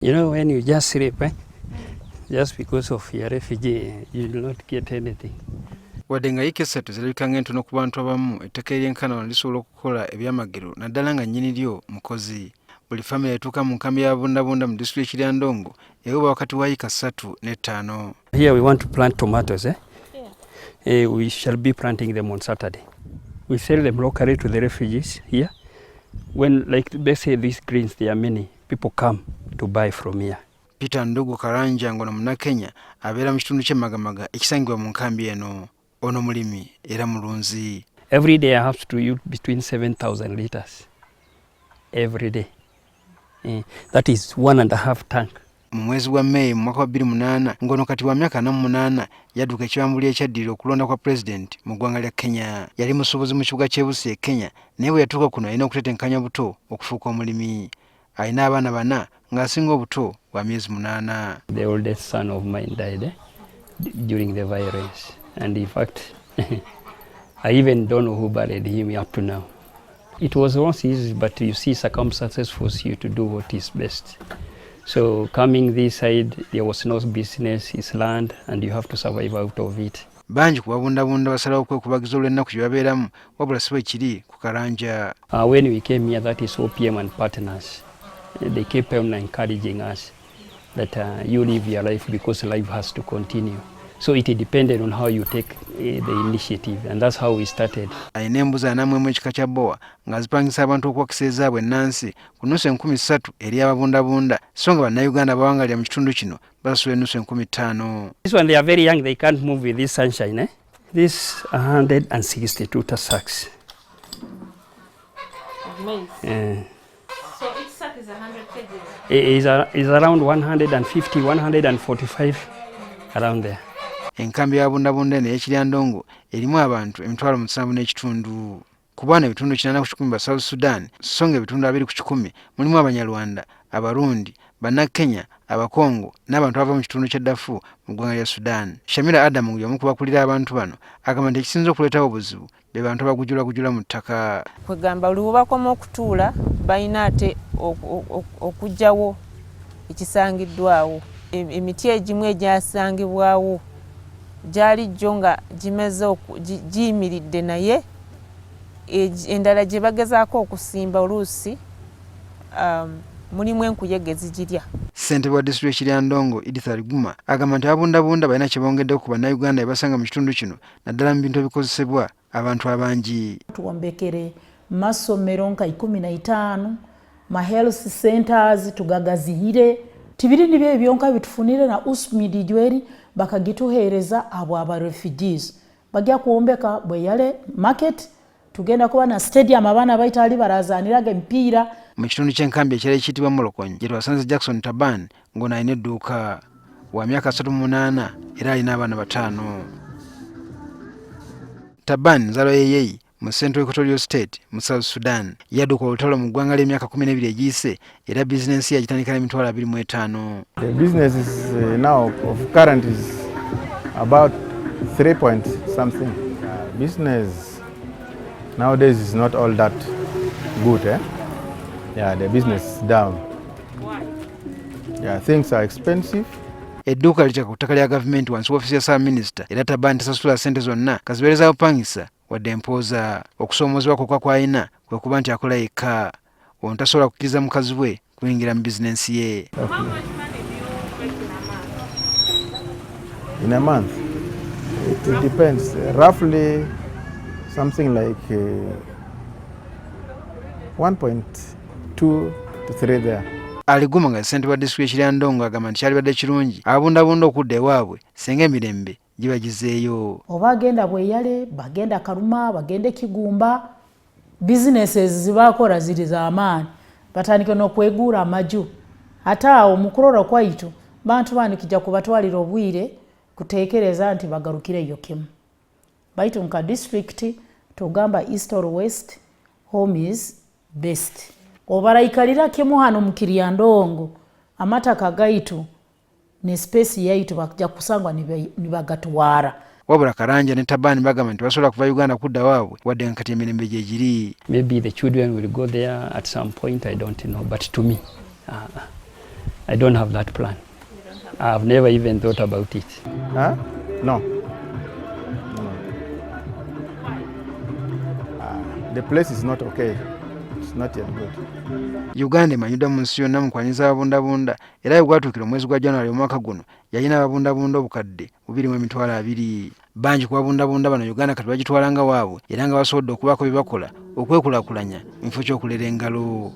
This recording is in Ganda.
When you just sleep, eh? Just because of your refugee, you will not get anything. Wadde nga yiika 3 zirabika ng'entono ku bantu abamu, ettaka eryenkana wano lisobola okukola ebyamagero naddala nga nnyini lyo mukozi. Buli famire etuuka mu nkambi y'ababundabunda mu disitulikiti Kiryandongo eweebwa wakati wa yiika 3 ne 5. Here we want to plant tomatoes, eh? Yeah. We shall be planting them on Saturday. We sell them locally to the refugees here. When, like they say, these greens, there are many people come to buy from here. Peter Ndugu Karanja ngono Munnakenya abeera mu kitundu ky'e Magamaga ekisangibwa mu nkambi eno. Ono mulimi era mulunzi. Every day I have to use between 7,000 liters. Every day. That is 1.5 tank. Mu mwezi gwa May mu mwaka wa 2008 ngono kati wa myaka 48 yadduka ekibambuli ekyaddirira okulonda kwa pulezidenti mu ggwanga lya Kenya. Yali musuubuzi mu kibuga ky'e Busia e Kenya, naye bwe yatuuka kuno alina okutetenkanya buto okufuuka omulimi. Alina abaana 4 ng'asinga obuto bwa myezi 8. The oldest son of mine died during the violence, and in fact I even don't know who buried him up to now. It was once easy, but you see circumstances force you to do what is best. So coming this side, there was no business, it's land, and you have to survive out of it. Bangi ku babundabunda basalawo okwekubagiza olw'ennaku gye babeeramu, wabula si bwe kiri ku Karanja. When we came here, that is OPM and partners. They kept on encouraging us that you live your life because life has to continue. So it depended on how you take the initiative, and that's how we started. Alina embuzi 41 ekika kya Boa ng'azipangisa abantu okuwakisa ezaabwe ennansi ku nusu 3,000 eri ababundabunda, so nga bannayuganda abawangalira mu kitundu kino basasula enusu 5,000. This one, they are very young, they can't move with this sunshine, eh? This 162 sacks. Of maize. So each sack is 100 kgs? Is around 150, 145, around there. Enkambi y'ababundabunda eno ey'e Kiryandongo erimu abantu 7,500. Ku bano ebitundu 80 ku 100 ba South Sudan, so nga ebitundu 20 ku 100 mulimu Abanyarwanda, Abarundi, Bannakenya, Abakongo n'abantu abava mu kitundu kya Darfur mu ggwanga lya Sudan. Shamira Adamu y'omu ku bakulira abantu bano agamba nti ekisinze okuleetawo obuzibu be bantu abagujulagujula mu ttaka. Kwegamba buli we bakoma okutuula balina ate okuggyawo ekisangiddwawo. Emiti egimu egyasangibwawo gyali jjo nga gimeze giyimiridde, naye endala gye bagezaako okusimba oluusi mulimu enkuyege zigirya. Ssentebe wa disitulikiti Kiryandongo Edith Aliguma agamba nti ababundabunda balina kye bongeddeko ku bannayuganda be basanga mu kitundu kino naddala mu bintu ebikozesebwa abantu abangi. Tuwombekere masomero nka 15, ma health centers tugagazihire, tibiri nibyo ebyonka bitufunire na USMID jweri bakagituhereza abo aba refugees bajja kuwombeka Bweyale market, tugenda kuba na stadium abaana baitali barazaniraga emipiira. Mu kitundu ky'enkambi ekirala ekiyitibwa Molokonyi gye twasanze Jackson Taban ng'ono alina edduuka, wa myaka 38 era alina abaana 5. Taban nzaalwa ye Yei mu Central Equatorial State mu South Sudan. Yadduka olutalo mu ggwanga ly'emyaka 12 egiyise era bizinensi ye agitandika n'emitwalo 25. The business is now of current is about 3 point something. Business nowadays is not all that good, eh? Yeah, the business is down. Why? Yeah, things are expensive. Edduuka liteka ku ttaka lya gavumenti wansi w'ofiisi ya ssaabaminisita era Taban tasasula ssente zonna kazibeere bupangisa wadde empooza. Okusoomoozebwa kwokka kw'alina kwe kuba nti akola yekka. Ono tasobola kukkiriza mukazi we kuyingira mu bizinensi ye. How much money do you make in a month? In a month, it depends. Roughly something like 1.2 to 3 there. Aliguma nga ssentebe wa disitulikiti Kiryandongo agamba nti kyalibadde kirungi ababundabunda okudda ewaabwe singa emirembe giba gizeeyo. Oba agenda Bweyale, bagenda Karuma, bagende Kigumba, businesses zibakola ziri z'amaanyi, batandike n'okweguura amaju. Ate awo mu kurora kwaitu bantu bandi kijja kubatwalira obwire kuteekereza nti bagarukireyo kimu. Baitu nka district tugamba east or west, home is best. Obaraikalira kimu hano mu Kiryandongo, amataka gaitu ne space yaitu bajja kusangwa nibagatwara. Wabula Karanja ne Tabani bagamba nti basobola kuva Uganda kudda waabwe wadde nga kati emirembe gye giri. Maybe the children will go there at some point, I don't know, but to me, I don't have that plan. I've never even thought about it. Huh? No. No. The place is not okay. It's not yet good. Uganda emanyiddwa mu nsi yonna mu kwaniriza ababundabunda, era we gwatuukira omwezi gwa January omwaka guno yalina ababundabunda 220,000. Bangi ku babundabunda bano Uganda kati bagitwala nga waabwe, era nga basobodde okubaako bye bakola okwekulaakulanya mu kifo ky'okulera engalo.